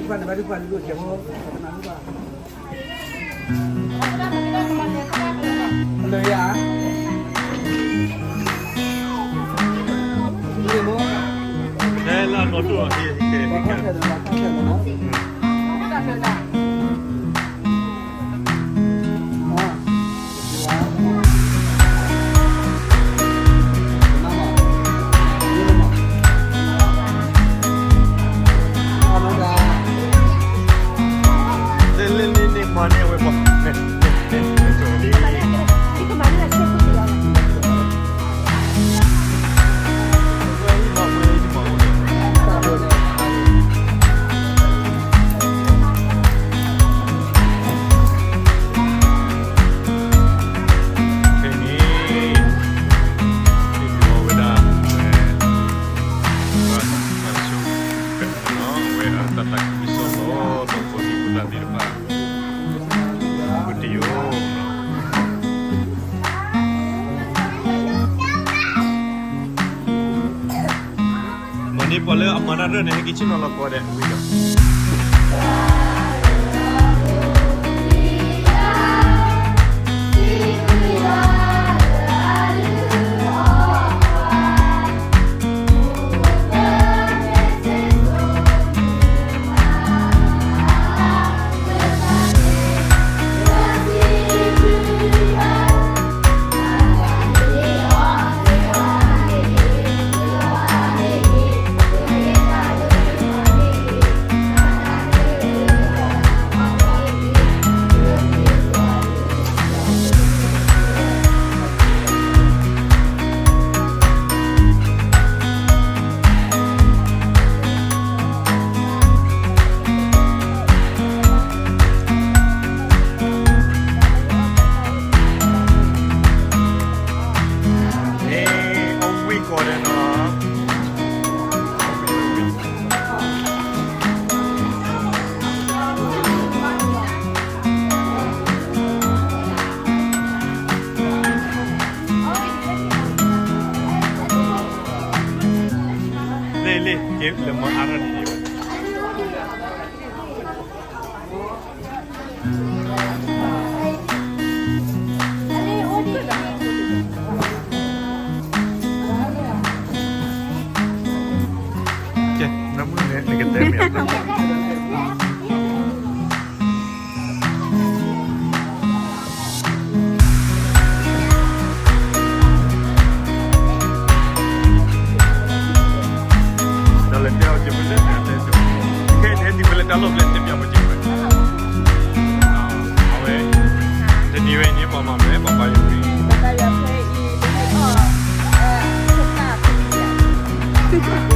ဖဲန့ၣ် ဟ့ၣ်ဒုးအီၣ်ဝဲဒၣ်ဝဲ ပှၤဆိကတၢၢ်နီၤ အဝဲအတၢ်သးခုကစီၣ်လီၤ ဒီးဖိဒံဖိသၣ်သ့ၣ်တဖၣ် ကတယိ မ့ၢ်န့ၣ်ပှၤလၢအမၤတၢ်ရၢၢ်န့ၣ် ဟဲက့ၤဆ့ၣ်နီၤလီၤကီးဒဲး ဝံၤဒီး န့ၣ် အဝံၢ်ကီးဒဲးနီၤ လ့ၣ်လ့ၣ် က့ၤလၢမၤအါထီၣ်ဒ်န့ၣ်ဘၣ် ကဲ နမုၢ်န့ၣ် နကတဲမ့ၢ် ဒီးလဲၤတဲအီၤက့ၤဖဲလဲၣ် တဲတဲ ခဲအံၤန့ၣ် ဟဲတုၤဖဲလဲၣ် တၢ်လီၢ်ဖဲလဲၣ် တဲပျးပက့ၤဖဲ အဝဲ တနံၤဝဲအံၤန့ၣ် ပှၤမၤမ့ၢ် ပှၤဘါယွၤဝံၤ ဘါယွၤဖဲအံၤ တနံၤအီၣ် အ တၢ်ဖဲအံၤ